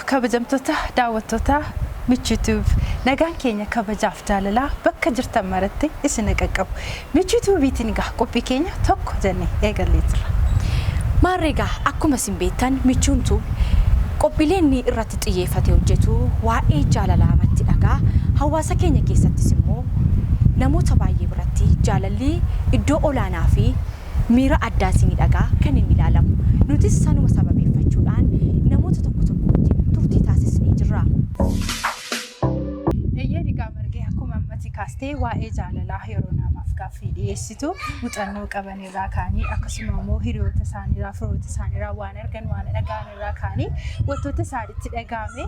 Kabajamtoota daawwattoota Michuu Tube, nagaan keenya kabajaaf jaalalaa bakka jirtan maratti isin qaqqabu. Michuu Tuubiitiin egaa qophii keenya tokko jennee eegallee jirra. Maarree egaa, akkuma isin beektan, Michuun Tube qophiilee inni irratti xiyyeeffate hojjetu waa'ee jaalalaa irratti dhagaa. Hawaasa keenya keessattis immoo namoota baay'ee biratti jaalalli iddoo olaanaa fi miira addaatiin dhagaa kan inni ilaalamu. Nutis sanuma sababeeffachuudhaan namoota tokko tokko wajjin turtii taasisnee jirra. Eeyyee egaa Margee, akkuma ammatti kaastee waa'ee jaalalaa yeroo namaaf gaaffii dhiyeessitu muuxannoo qaban irraa ka'anii, akkasuma immoo hiriyoota isaaniirraa, firoota isaaniirraa waan argan, waan dhaga'an irraa ka'anii, wantoota isaanitti dhaga'ame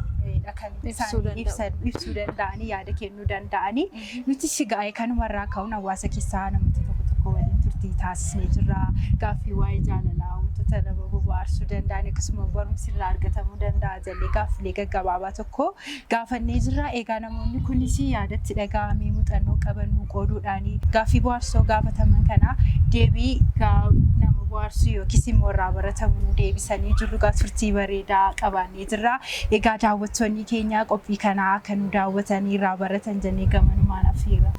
kan isaan ibsuu danda'anii, yaada kennuu danda'anii. Nuti shigaa'ee kanumarraa ka'uun hawaasa keessaa namoota tokko tokko waliin turtii taasisnee jirra. Gaaffii waa'ee jaalalaa wantoota nama bohaarsuu danda'an, akkasuma barumsi irraa argatamuu danda'a jennee gaaffilee gaggabaabaa tokko gaafannee jirra. Egaa namoonni kunis yaadatti dhaga'amee muuxannoo qaban nuu qooduudhaan gaaffii bohaarsoo gaafataman kana deebii nama bohaarsuu yookiis immoo irraa baratamu nu deebisanii jiru. Egaa turtii bareedaa qabaannee jirra. Egaa daawwattoonni keenya qophii kanaa akka nu daawwatanii irraa baratan jennee gamanumaan affeerra.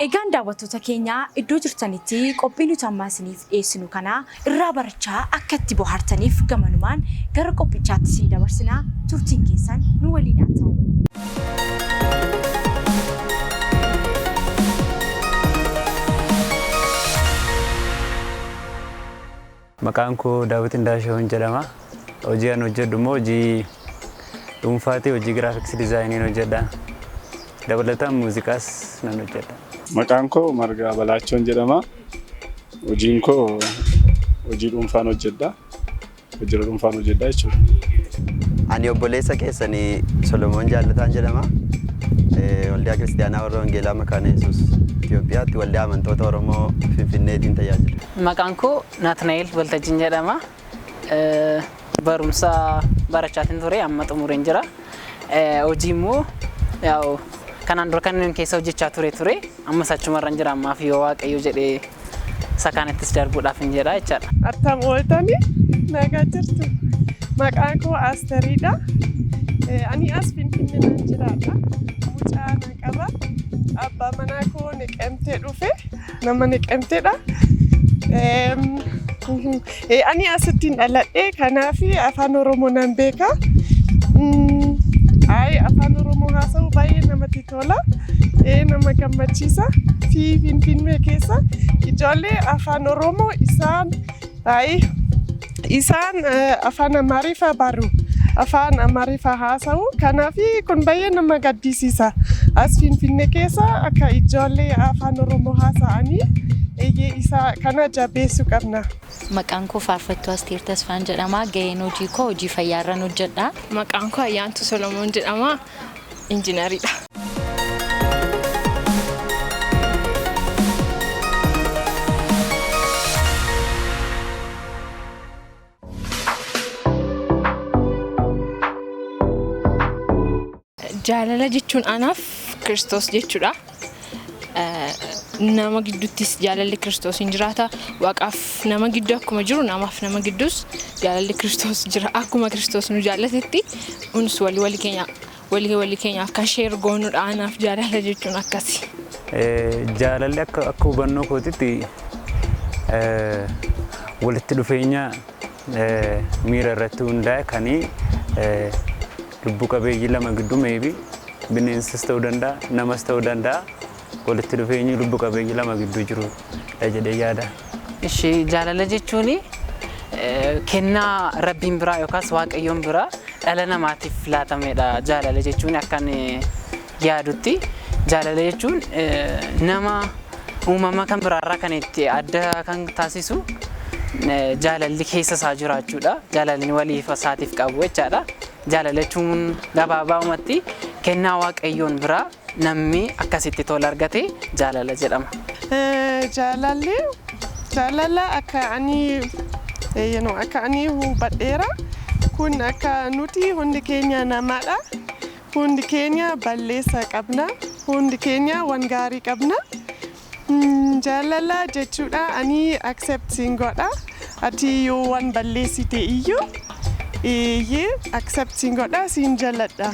Egaan daawwattoota keenya, iddoo jirtanitti qophii nuti ammaa isiniif dhiyeessinu kana irraa barachaa akka itti bohaartaniif gamanumaan gara qophichaatti isin dabarsinaa. Turtiin keessan nu waliin haa ta'u. Maqaan koo Daawit Indaashahuun jedhama. Hojii an hojjedhu immoo hojii dhuunfaati, hojii graphics designiin hojjedha. Dabalataan muuziqaas nan hojjedha. Maqaan koo Margaa Balaachoon jedhama. Hojiin koo hojii dhuunfaan hojjedha. Hojii dhuunfaan hojjedha jechuudha. Ani obboleessa keessanii Solomoon Jaallataan jedhama. Waldaa Kiristaanaa Warra Wangeelaa Makaana Yesuus Itoophiyaatti waldaa amantoota Oromoo Finfinneetiin tajaajila. Maqaan koo Naatnaa'el Waltajjiin jedhama. Barumsa barachaatiin ture, amma xumureen jira. Hojii immoo yaa'u kanaan dura kanneen keessa hojjechaa ture, ammas achumarran jira. Ammaaf yoo Waaqayyo jedhee isa kaanittis darbuudhaaf hin jedha jechaadha. Attam ooltanii? Nagaa jirtu? Maqaan koo Asteriidha. Ani as Finfinnee nan jiraadha. Mucaa nan qaba. Abbaa manaa koo Neqemtee dhufe. Nama Neqemteedha. Ani asittiin dhaladhe, kanaaf afaan Oromoo nan beeka. Ayi, afaan Oromoo haasa'u baay'ee namatti tola. Nama gammachiisa. Fi Finfinnee keessa ijoollee afaan Oromoo isaan ayi isaan afaan Amaariffaa baru. Afaan Amaariffaa haasa'u. Kanaaf kun baay'ee nama gaddisiisa. As Finfinnee keessa akka ijoollee afaan Oromoo haasa'anii eeyyee isa kana jabeessuu qabna. Maqaan koo Faarfattuu Asteer Tasfaan jedhama. Gaheen hojii koo hojii fayyaarran hojjedha. Maqaan koo Ayyaantu Solomoon jedhama. Injiinariidha. Jaalala jechuun anaaf Kiristoos jechuudha. Nama gidduuttis jaalalli Kiristoos hin jiraata. Waaqaaf nama gidduu akkuma jiru, namaaf nama gidduus jaalalli Kiristoos jira. Akkuma Kiristoos nu jaallatetti nus walii walii keenya walii walii keenyaaf kan share goonuudha. Anaaf jaalala jechuun akkasi. Jaalalli akka hubannoo kootitti walitti dhufeenya miira irratti hundaa'e kan lubbu qabeeyyii lama gidduu, maybe bineensas ta'uu danda'a, namas ta'uu danda'a, walitti dhufeenyi lubbu qabeeyyii lama gidduu jiru jedhee yaada. Ishee jaalala jechuun kennaa rabbiin biraa yookaas Waaqayyoon biraa dhala namaatiif laatamedha. Jaalala jechuun akkan yaadutti jaalala jechuun nama uumama kan biraarraa kan itti adda kan taasisu jaalalli keessa isaa jiraachuudha. Jaalalli waliif isaatiif qabu jechaadha. Jaalala jechuun gabaabaadhumatti kennaa Waaqayyoon biraa namni akkasitti tola argate jaalala jedhama. Jaalalli jaalala akka ani hubadheera kun akka nuti hundi keenya namadha. Hundi keenya balleessa qabna. Hundi keenya waan gaarii qabna. Jaalala jechuudha ani accept sin godha. Ati yoo waan balleessite iyyuu Iyyee, accept siin godha, siin jaalladha.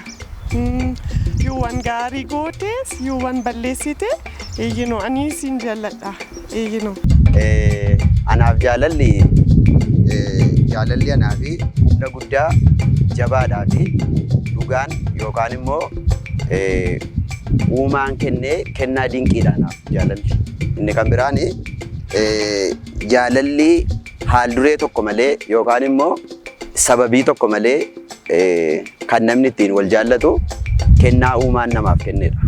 Yoo waan gaarii gootes, yoo waan balleessite, eeyyinoo, ani siin jaalladha. Eeyyinoo. Anaaf jaalalli anaaf humna guddaa jabaadhaa fi dhugaan yookaan immoo uumaan kennee kennaa dinqiidha anaaf jaalalli. Inni kan biraan jaalalli haal duree tokko malee yookaan immoo sababii tokko malee kan namni ittiin wal jaallatu kennaa uumaan namaaf kennedha.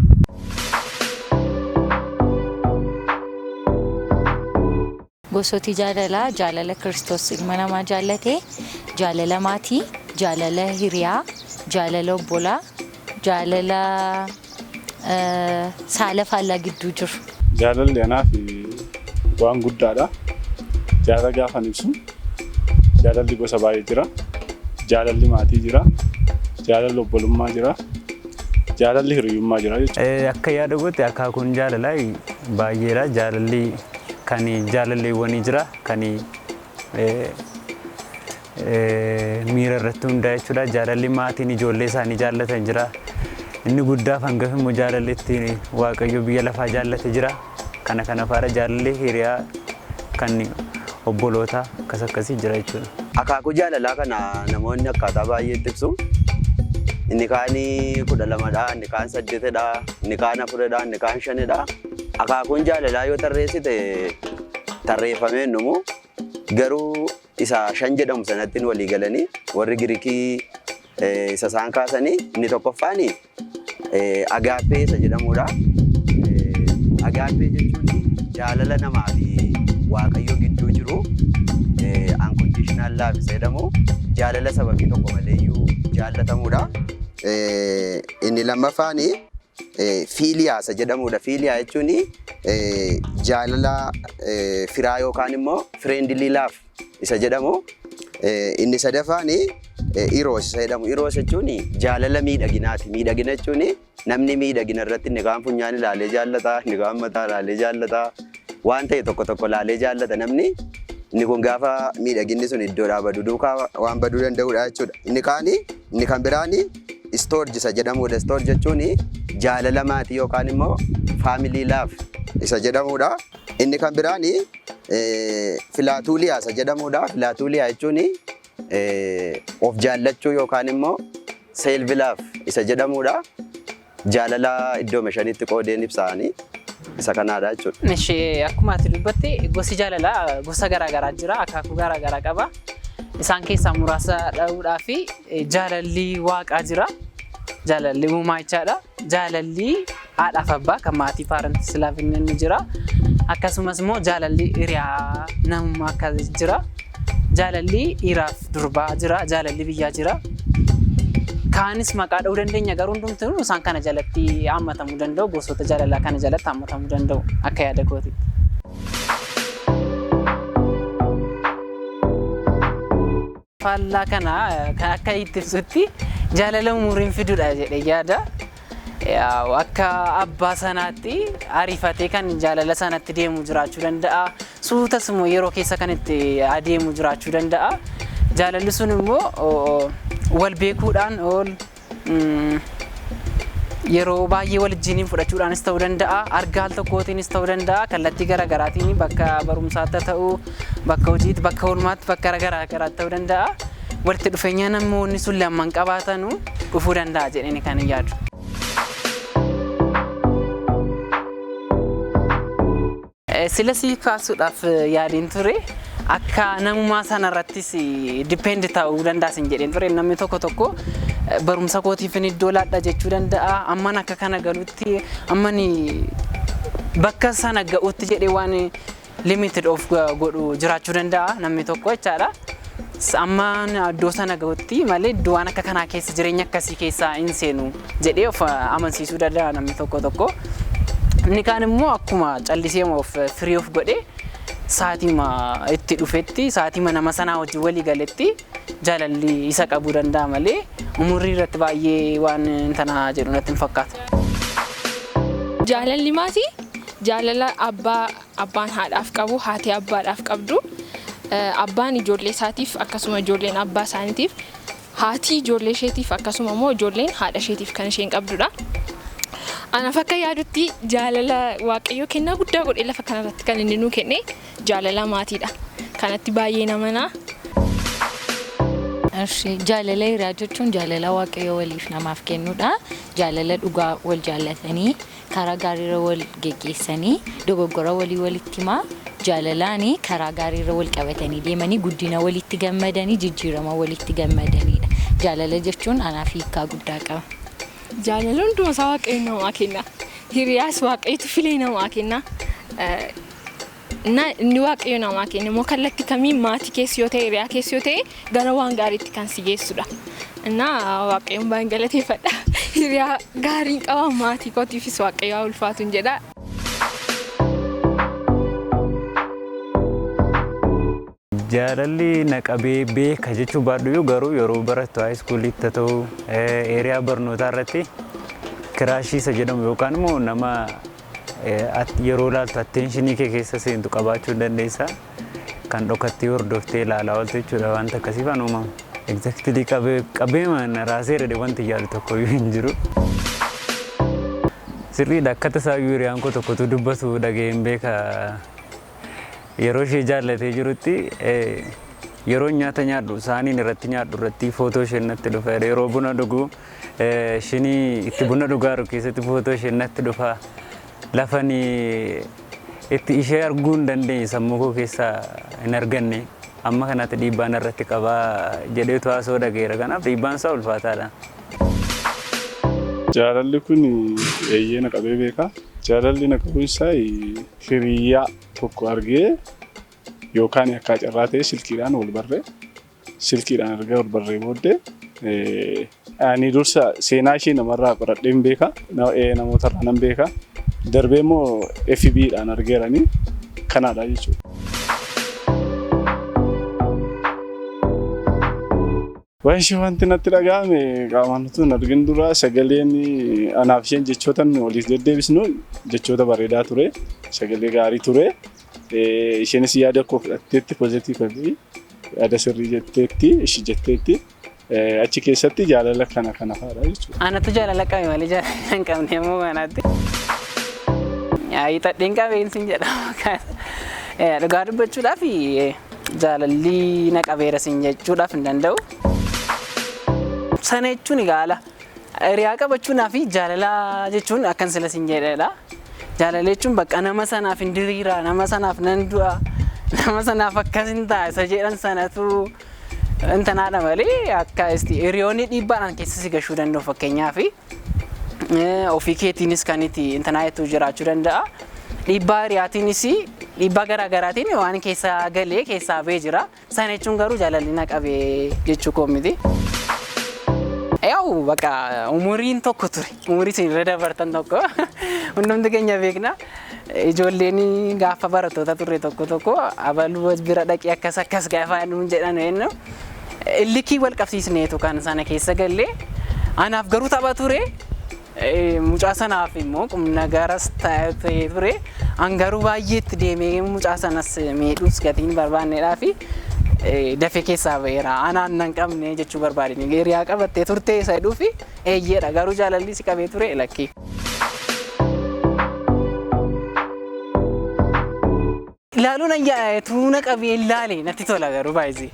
Gosooti jaalalaa: jaalala Kiristoos ilma namaa jaallate, jaalala maatii, jaalala hiriyaa, jaalala obbolaa, jaalala saala faallaa gidduu jiru. Jaalalli anaaf waan guddaadha. Jaalala gaafan ibsu, jaalalli gosa baay'ee jira. Jaalalli maatii jira. Jaalalli obbolummaa jira. Jaalalli hiriyyummaa jira jechuudha. Akka yaada gootti akaakuun jaalalaa baay'eedha. Jaalalli kan jaalalleewwanii jira, kan miira irratti hundaa'e jechuudha. Jaalalli maatiin ijoollee isaanii jaallatan jira. Inni guddaaf hangafi immoo jaalalli ittiin Waaqayyo biyya lafaa jaallate jira. Kana kana faara jaalalli hiriyaa kan obbolootaa akkas akkasii jira jechuudha. Akaakuu jaalalaa kana namoonni akkaataa baay'eetti ibsu. Inni kaan 12dha, inni kaan saddeetidha, inni kaan afuridha, inni kaan shanidha. Akaakuun jaalalaa yoo tarreessite tarreeffamee dhumu, garuu isa shan jedhamu sanatti walii galanii warri Giriikii isa isaan kaasanii inni tokkoffaan agaapee isa jedhamudha. Agaapee jechuun jaalala namaa fi Waaqayyo gidduu jiru, unconditional love isa jedhamu, jaalala sababii tokko maleeyyuu jaallatamuudha. Inni lammaffaan fiiliyaa isa jedhamudha. Fiiliyaa jechuun jaalala firaa yookaan immoo friendly love isa jedhamu. Inni sadaffaan Eros isa jedhamu. Eros jechuun jaalala miidhaginaati. Miidhagina jechuun namni miidhagina irratti inni kaan funyaan ilaalee jaallata, inni kaan mataa ilaalee jaallata. Waan ta'e tokko tokko ilaalee jaallata namni. Inni kun gaafa miidhaginni sun iddoodhaa badu duukaa waan baduu danda'udha jechuudha. Inni kaani, inni kan biraani storge isa jedhamudha. Storge jechuun jaalala maatii yookaan immoo family love isa jedhamudha. Inni kan biraani filaatuuliyaa isa jedhamudha. Filaatuuliyaa jechuun of jaallachuu yookaan immoo self love isa jedhamudha. Jaalala iddoo shanitti qoodeen ibsaanii isa kanaadha jechuudha. Ishee akkuma ati dubbatte, gosi jaalalaa gosa garaagaraa jira, akaakuu garaagaraa qaba. Isaan keessaa muraasa dha'uudhaa fi jaalalli waaqaa jira. Jaalalli uumaa jechaadha. Jaalalli haadhaaf abbaa kan maatii, parents love, inni jira. Akkasumas immoo jaalalli hiriyaa namummaa akka jira. Jaalalli dhiiraaf durbaa jira. Jaalalli biyyaa jira. Kaanis maqaa dha'uu dandeenya, garuu hundumtuu isaan kana jalatti hammatamuu danda'u, gosoota jaalalaa kana jalatti hammatamuu danda'u akka yaada kootiitti. Faallaa kana kan akka itti ibsutti jaalala umuriin fidudha jedhee yaada. Akka abbaa sanaatti ariifatee kan jaalala sanatti deemu jiraachuu danda'a. Suutas immoo yeroo keessa kan itti adeemu jiraachuu danda'a. Jaalalli sun immoo wal beekuudhaan ol yeroo baay'ee wal wajjiniin fudhachuudhaanis ta'uu danda'a. Argaa al tokkootiinis ta'uu danda'a. Kallattii garaagaraatiin bakka barumsaatti ta'uu, bakka hojiitti, bakka oolmaatti, bakka garaagaraatti ta'uu danda'a. Walitti dhufeenya namoonni sun lamman qabaatanu dhufuu danda'a jedhanii kan hin yaadu. Sila si kaasuudhaaf yaadeen ture, akka namummaa sanarrattis depend ta'uu danda'a sin jedheen ture. Namni tokko tokko barumsa kootiifin iddoo laadha jechuu danda'a, amman akka kana galutti, amman bakka sana ga'utti jedhee waan limited of godhu jiraachuu danda'a namni tokko jechaadha. Ammaan iddoo sana ga'utti malee iddoo waan akka kanaa keessa, jireenya akkasii keessaa hin seenu jedhee of amansiisuu danda'a namni tokko tokko. Inni kaan immoo akkuma callisee of firii of godhee sa'aatima itti dhufetti, sa'aatima nama sanaa wajjin walii galetti jaalalli isa qabuu danda'a malee umurii irratti baay'ee waan tana jedhu natti hin fakkaatu. Jaalalli maatii jaalala abbaa abbaan haadhaaf qabu, haati abbaadhaaf qabdu, abbaan ijoollee isaatiif, akkasuma ijoolleen abbaa isaaniitiif. Haati ijoollee isheetiif akkasuma immoo ijoolleen haadha isheetiif kan isheen qabdudha. Anaaf akka yaadutti jaalala Waaqayyoo kennaa guddaa godhee lafa kanarratti kan inni nuu kenne jaalala maatiidha. Kanatti baay'ee namana. Jaalala hiriyaa jechuun jaalala Waaqayyoo waliif namaaf kennudha. Jaalala dhugaa wal jaallatanii karaa gaariirra wal geggeessanii dogoggora walii walitti himaa jaalalaan karaa gaariirra wal qabatanii deemanii guddina walitti gammadanii jijjiirama walitti gammadanidha. Jaalala jechuun anaaf hiikaa guddaa qaba. Jaalala hunduma isaa Waaqayyo namaa kenna. Hiriyaas Waaqayyotu filee namaa kenna. Inni Waaqayyo namaa kenne immoo kallattii kamiin maatii keessa yoo ta'e hiriyaa keessa yoo ta'e gara waan gaariitti kan si geessudha. Innaa Waaqayyoon baay'een galateeffadha. Hiriyaa gaariin qaba maatii kootiifis Waaqayyo haa ulfaatu jedha. Jaalalli na qabee beeka jechuu baadhu garuu yeroo barattu high schoolitti haa ta'u area barnootaa irratti crushii isa jedhamu yookaan immoo nama yeroo ilaaltu attentionii kee keessa seentu qabaachuu hin dandeessa. Kan dhokattee hordoftee ilaalaa ooltu jechuudha wanta akkasii faan uumamu. Exactly qabee na raasee jedhe wanti yaadu tokko iyyuu hin jiru. Sirriidha akka tasaa hiriyaan koo tokkotu dubbatu dhaga'een beeka. Yeroo ishee jaallatee jirutti yeroo nyaata nyaadhu saaniin irratti nyaadhu irratti footoo isheen natti dhufa. Yeroo buna dhugu shinii itti buna dhugaaru keessatti footoo isheen natti dhufa. Lafani itti ishee arguu hin dandeenye sammuu koo keessaa hin arganne amma kanatti dhiibbaan irratti qabaa jedheetu haasoo dhageera. Kanaaf dhiibbaan isaa ulfaataadha. Jaalalli kun eeyyee na qabee beeka. Jaalalli na qabuun isaa hiriyaa tokko argee yookaan akka carraa ta'e silkiidhaan wal barree silkiidhaan erga wal barree booddee ani dursa seenaa ishee namarraa qoradheen beeka. Namootarraa nan beeka. Darbee immoo FB dhaan argeeranii kanaadha jechuudha. Waa'ee wanti natti dhaga'ame qaamaan utuu hin argin dura sagaleen anaaf isheen jechoota nu waliif deddeebisnu jechoota bareedaa ture. Sagalee gaarii ture. Isheenis yaada koo fudhatteetti positively yaada sirrii jetteetti ishii jetteetti achi keessatti jaalala kana kana fa'aadha jechuudha. Anatu jaalala qabe malee jaalala hin qabne immoo kanaatti. Hiixadheen qabeen sin jedhama. Dhugaa dubbachuudhaaf jaalalli na qabeera sin jechuudhaaf hin danda'u. Sana jechuun egaa hiriyaa qabachuunaa fi jaalala jechuun akkan sila sin jedhedha. Jaalala jechuun bakka nama sanaaf hin diriira, nama sanaaf nan du'a, nama sanaaf akkas hin ta'a isa jedhan sanatu intanaadha malee akka hiriyoonni dhiibbaadhaan keessa si gashuu danda'u fakkeenyaaf ofii keetiinis kan itti intanaa jettu jiraachuu danda'a. Dhiibbaa hiriyaatiinis dhiibbaa garaa garaatiin waan keessa galee keessaa ba'ee jira. Sana jechuun garuu jaalalli na qabee jechuu koo miti. Yaa'u bakka umuriin tokko ture. Umurii isin irra dabartan tokko hundumti keenya beekna. Ijoolleen gaafa barattoota turre tokko tokko abaluu bira dhaqee akkas akkas gaafa nuun jedhan jennu illikii wal qabsiisneetu kan sana keessa gallee anaaf garuu tapha ture. Mucaa sanaaf immoo qubna garas ta'ee ture. An garuu baay'ee itti deemee mucaa sanas miidhuus gatiin barbaanneedhaa fi dafee keessaa ba'eera. Anaan nan qabne jechuu barbaadne. Hiriyaa qabattee turte isa jedhuu fi eeyyeedha. Garuu jaalalli si qabee ture lakkii. Ilaaluun tuuna qabee ilaale natti tola garuu baay'ee.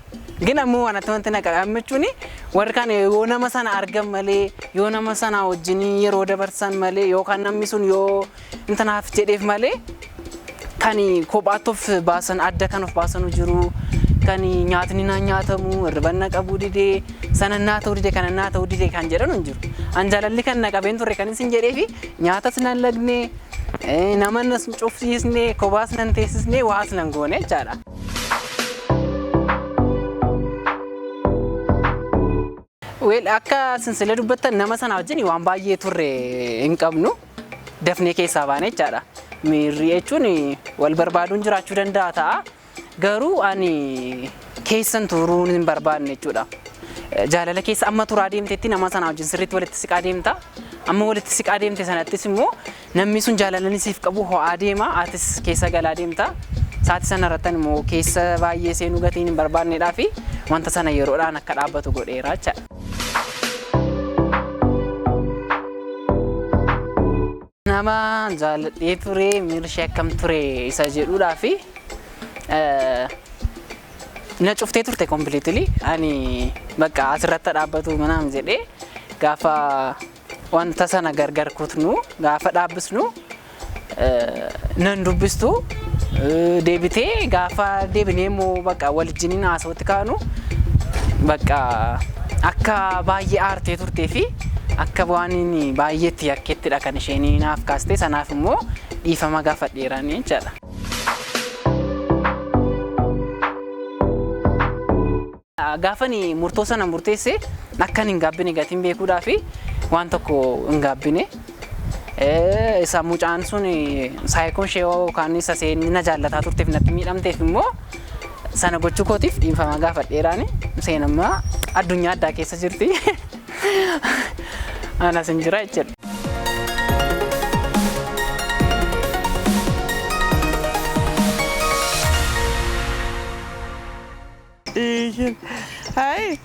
Gin ammoo anatti wanti na qabe amma jechuun warri kaan yoo nama sana argan malee yoo nama sana wajjin yeroo dabarsan malee yookaan namni sun yoo intanaaf jedheef malee kan kophaatti of baasan adda kan of baasanu jiru kan nyaatni na nyaatamu hirriban na qabuu didee sana naa ta'uu didee kana naa ta'uu didee kan jedhan hin jiru. An jaalalli kan na qabeen turre kan isin jedhee fi nyaatas nan lagne nama nas cufsiisne kophaas nan teessisne waas nan goone jechaadha. Well, akka sinsila dubbattan nama sana wajjin waan baay'ee turre hin qabnu dafnee keessaa baane jechaadha. Miirri jechuun wal barbaaduun jiraachuu danda'a ta'a. Garuu ani keessan turuun hin barbaanne jechuudha. Jaalala keessa amma turaa deemteetti nama sana wajjin sirriitti walitti siqaa deemta. Amma walitti siqaa deemte sanattis immoo namni sun jaalala inni siif qabu ho'aa deema atis keessa galaa deemta. Sa'aatii sana irratti immoo keessa baay'ee seenuu gatiin hin barbaanneedhaa fi wanta sana yeroodhaan akka dhaabbatu godheera jechaadha. Nama jaalladhee ture, miirri ishee akkam ture isa jedhuudhaa fi na cuftee turte completely. Ani bakka asirratti dhaabbatu manaam jedhee gaafa wanta sana gargar kutnu, gaafa dhaabbisnu, nan dubbistu. Deebitee gaafa deebinee immoo bakka walijjiniin haasawatti kaanu, bakka akka baay'ee aartee turtee fi akka waan inni baay'eetti yakkeettidha kan isheen naaf kaaste. Sanaaf immoo dhiifama gaafadheeranii jechaadha. Gaafani murtoo sana murteesse akkan hin gaabbine gatiin beekuudhaa fi waan tokko hin gaabbine. Isa mucaan sun saayikoon ishee yookaan isa isheen na jaallataa turteef natti miidhamteef immoo sana gochuu kootiif dhiifama gaafadheeraani. Isheen amma addunyaa addaa keessa jirti. Anas hin jira jechuudha. Hai,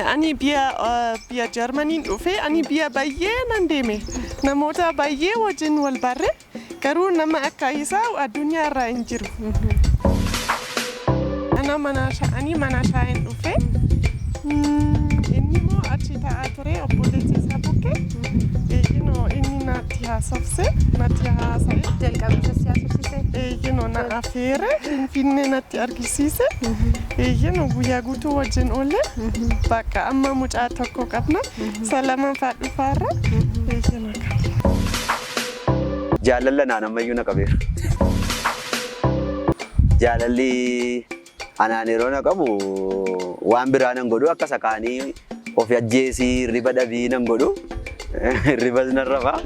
ani biyya Jarmaniin dhufe, ani biyya baay'ee nan deeme. Namoota baay'ee wajjin wal barre, garuu nama akka isaa addunyaa irra hin jiru. Ana mana ani mana shaayeen dhufe. Inni immoo achi taa'aa ture obboleessi isaa bukkee. Inni natti haasofse, natti haasa'e. Jalqabni si haasofsiise? Na afeere, Finfinnee natti argisiise. Guyyaa guutuu wajjin oolle. Bakka amma mucaa tokko qabna. Isa lammaffaa dhufaarra. Jaalala naan ammayyuu na qabeera. Jaalalli anaan yeroo na qabu waan biraa nan godhu, akka sakaanii of ajjeesii hirriba dhabii nan godhu. Hirribas nan rafa.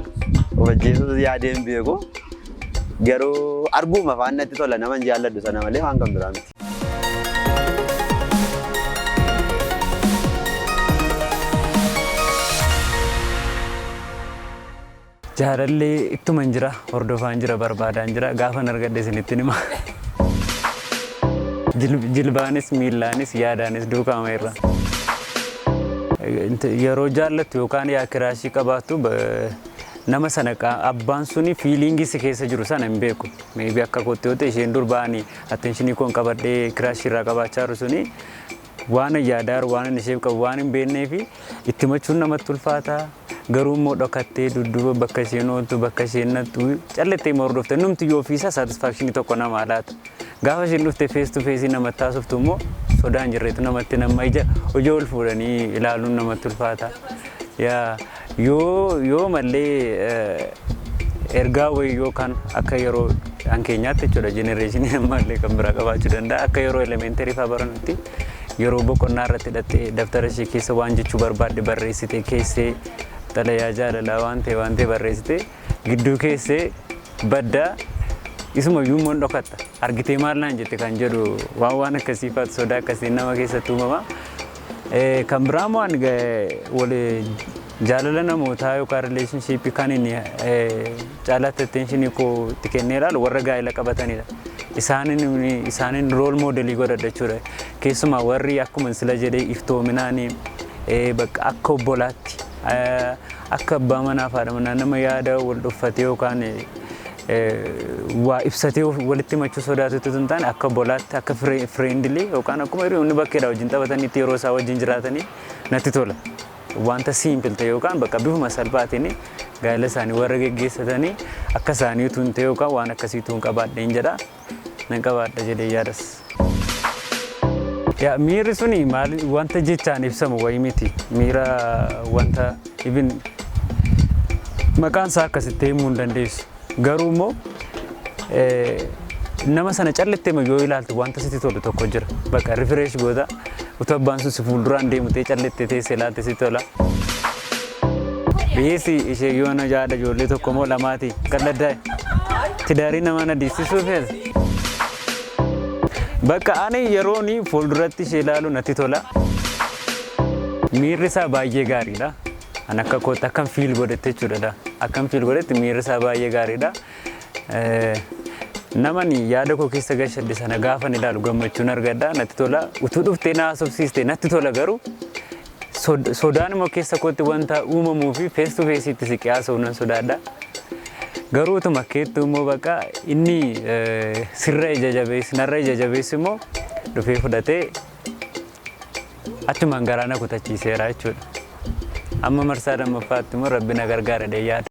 Of ajjeesuus yaadee hin beeku. Garuu arguuma afaan natti tola nama hin jaalladhu sana malee waan kan biraa miti. Jaalalli ittuma hin jira, hordofaan jira, barbaadaan jira, gaafan argadhe isinitti hima. Jilbaanis, miillaanis, yaadaanis duukaama irra. Yeroo jaallattu yookaan yaa crushii qabaattu, nama sana abbaan suni feelingii si keessa jiru sana hin beeku. Maybe akka kootti yoo ta'e, isheen dur ba'anii attentionii koon qabadhee crushii irraa qabaachaa jiru suni waan yaadaa jiru, waan isheef qabu waan hin beeknee fi itti machuun namatti ulfaata. Garuu immoo dhokattee dudduuba bakka isheen ooltu, bakka isheen nattu callettee immoo hordofte, numti yoo ofiisaa satisfactionii tokko namaa laata. Gaafa isheen dhufte face to face namatti haasoftu immoo sodaan jirreetu namatti nama ija ija ol fuudhanii ilaaluun namatti ulfaata. Yaa yoo mallee ergaa wayii yookaan akka yeroo an keenyaatti jechuudha, generationii ammallee kan biraa qabaachuu danda'a, akka yeroo elementary fa'aa barannutti yeroo boqonnaa irratti hidhattee daftara ishee keessa waan jechuu barbaadde barreessite keessee, xalayaa jaalalaa waan ta'e barreessite gidduu keessee baddaa, isuma iyyuu immoo dhokatta, argitee maal naan jette kan jedhu waan akkasii faatu sodaa akkasii nama keessatti uumama. Kan biraa immoo ani wal jaalala namootaa yookaan relationshipii kan inni caalaatti attentionii koo itti kennee ilaalu warra gaa'ela qabatanidha. Isaanin role modelii godhadha jechuudha. Keessumaa warri akkuma sila jedhee iftoominaan bakka akka obbolaatti, akka abbaa manaa fi haadha manaa nama yaada wal dhuffatee yookaan waa ibsatee walitti himachuu sodaatutti hin taane, akka obbolaatti, akka friendly yookaan akkuma hiriyoonni bakkeedha wajjin taphatanitti yeroo isaa wajjin jiraatanii natti tola. Wanta simple ta'e yookaan bakka bifuma salphaatiin gaa'ela isaanii warra geggeessatanii akka isaanii utuu hin ta'e yookaan waan akkasiitu hin qabaadheen jedha. Nan qabaadha jedhee yaadas. Yaa, miirri suni maal, wanta jechaan ibsamu wayii miti. Miira wanta even maqaan isaa akkasitti himuu hin dandeessu. Garuu immoo nama sana callittee yoo ilaaltu wanta sitti tolu tokko jira. Bakka refresh goota, utuu abbaan sun si fuulduraan deemu ta'ee callittee teessee ilaalte sitti tola. Biyyeessi ishee yoo na jaadha ijoollee tokko moo lamaati qalladdaa tidaarii nama na diissisuu feeta. Bakka ani yeroon fuulduratti ishee ilaalu natti tola. Miirri isaa baay'ee gaariidha. An akka kootti akkam feel godhette jechuudha. Akkam feel godhetti miirri isaa baay'ee gaariidha. Namani yaada koo keessa gashadhe sana gaafan ilaalu gammachuun argadha, natti tola. Utuu dhuftee na haasofsiiste natti tola, garuu Sodaan immoo keessa kootti wanta uumamuu fi face to face itti siqee haasa'uu nan sodaadha. Garuu utuma keettuu immoo bakka inni sirra ija jabeessi, narra ija jabeessi immoo dhufee fudhatee achumaan garaa na kutachiiseera jechuudha. Amma marsaa lammaffaatti immoo Rabbi na gargaara jedhee yaada.